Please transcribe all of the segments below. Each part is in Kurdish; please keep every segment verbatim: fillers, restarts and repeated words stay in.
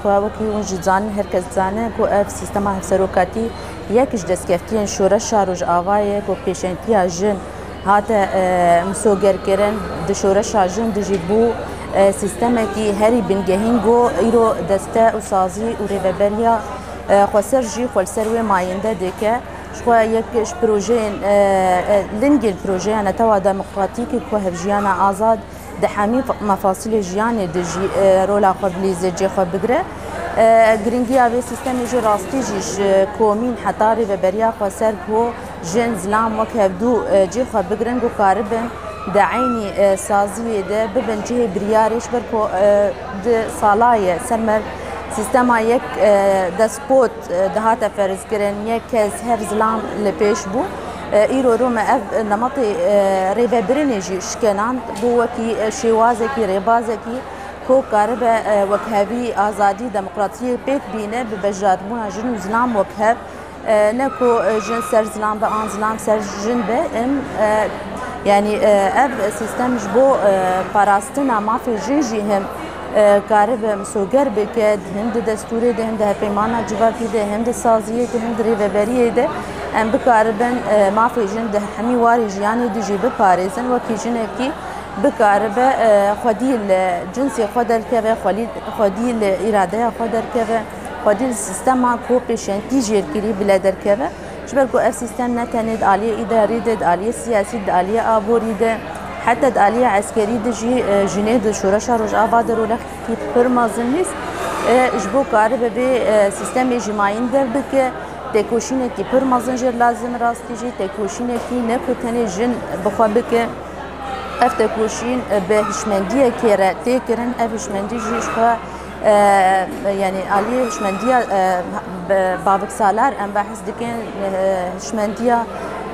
Wekî hûn jî dizanin, her kes dizane ku ev sîstema hevserokatî yek ji destkeftiyên şoreşa Rojavayê ye ku pêşengtiya jin hate, e, misogerkirin, di şoreşa jin de jî bû, e, sîstemekî herî bingehîn ku îro deste û sazî û rêveberiya, e, xweser jî xwe li ser wê mayînde dike. Ji xwe yek ji projeyên, e, e, lingên projeya Netewa Demokratîk ku hevjiyana azad di hemî fa-, mefasilê jiyanê de jî, e, rola xwe bilîze, cê xwe bigire. E, giringiya vê sîstemê jî rastî jî ji komîn heta rêveberiya xweser ku jin, zilam wek hevdû, e, cê xwe bigirin ku karibin di eynî, e, saziyê de bibin cihê biryarê, ji ber ku, e, di sala ye ser me sîstema yek, e, despot, e, dihate ferizkirin, yek kes her zilam li pêş bû. E, îro rû me ev nemetê, e, rêvebirinê jî şikeland, bû wekî, e, şêwazekî, rêbazekî ku karibe, e, wekhevî, azadî, demokratiyê pêk bîne, bi beşdarbûna jin û zilam wekhev, e, ne ku, e, jin ser zilam be an zilam ser jin be. Em, e, yanî, e, ev sîstem ji bo, e, parastina mafê jin jî him, e, karibe misoger bike, him di destûrê de, him di hevpeymana civakî de, him di saziyê de, him di rêveberiyê de. Em bikaribin, e, mafê jin di hemî warê jiyanê de jî biparêzin, wekî jinekî bikaribe, e, xwedî li cinsê xwe derkeve, xwelî-, xwedî li îradeya xwe derkeve, xwedî li sîstema ku pêşengtî jêr kirî bile derkeve. Ji ber ku ev sîstem ne tenê di aliyê îdarî de, di aliyê siyasî, di aliyê aborî de, heta di aliyê eskerî de jî, e, jinê di şoreşa Rojava de rolekî pir mezin lîst, e, ji bo karibe vê, e, sîstemê jî mayîn derbike, têkoşînekî pir mezin jê lazim, rastî jî têkoşînekî ne ku tenê jin bi xwe bike. Ev têkoşîn, e, bi hişmendiyekê re tê kirin. Ev hişmendî jî ji xwe, e, yanî aliyê hişmendiya, e, bi baviksalar em behs dikin, e, hişmendiya,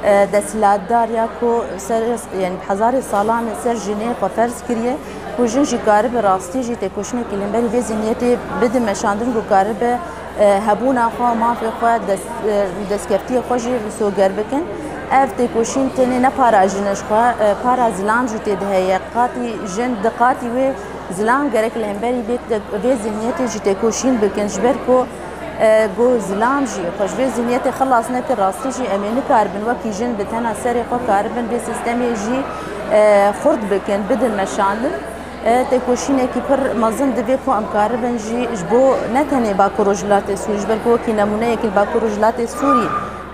e, desthilatdar ya ku ser, yanî bi hezarê salan ser jinê xwe ferz kiriye ku jin jî karibe rastî jî têkoşînekî li hemberî vê zihniyetê bidin meşandin ku karibe e, hebûna xwe, mafê xwe, dest-, e, destkeftiyê xwe jî misoger bikin. Ev têkoşîn tenê ne para jin e ji xwe, e, para zilam jî tê de heye. Qatî jin di qatî wê zilam gerek li hemberî vê te-, vê zihniyetê jî têkoşîn bikin. Ji ber ku, e, ku zilam jî xwe ji vê zihniyetê xilas neke, rastî jî em ê nikaribin wekî jin bi tena serê xwe karibin vê sîstemê jî, e, xurt bikin, bidin meşandin. E, têkoşînekî pir mezin divê ku em karibin jî ji bo ne tenê Bakur Rojhilatê Sûrî, ji ber ku wekî nemûneyekî li Bakur Rojhilatê Sûrî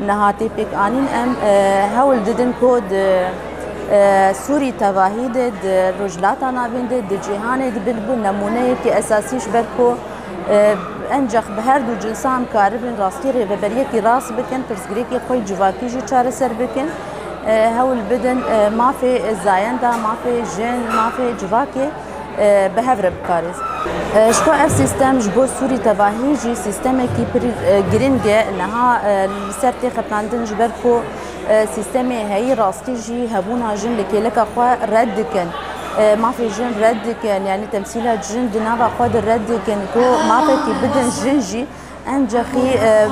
niha tê pêk anîn. Em, e, hewl didin ku di, e, Sûrî tevahî de, di Rojhilata Navîn de, di cîhanê de bin, bû nemûneyekî esasî, ji ber ku, e, encax bi her du cinsa em karibin rastî rêveberiyekî rast bikin, pirsgirêkê xwe yê civakî jî çareser bikin. E, hewl bidin, e, mafê zayenda, mafê jin, mafê civakê, e, bi hev re biparêzin. E, ji xwe ev sîstem ji bo Sûrî tevahî jî sîstemekî pir, e, giring e. Niha, e, li ser tê xebitandin ji ber ku, e, sîstemê heyî rastî jî hebûna jin li kêleka xwe red dikin. E, mafê jin red dikin, yanî temsîla jin di nava xwe de red dikin ku mafekî bidin jin jî. Encaxî, e,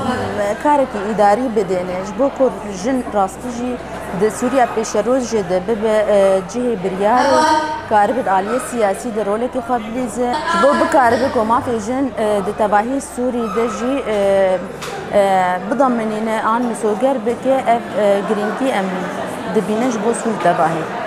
karekî îdarî bidêne, ji bo ku jin rastî jî di Sûriya pêşerojê de bibe, e, cihê biryarê, karibe di aliyê siyasî de rolekî xwe bilîze. Ji bo bikaribe ku mafê jin, e, di tevahî Sûrî de jî, e, e, bidaminîne an misoger bike, ev, e, girîngî em dibînin ji bo Sûrî tevahî.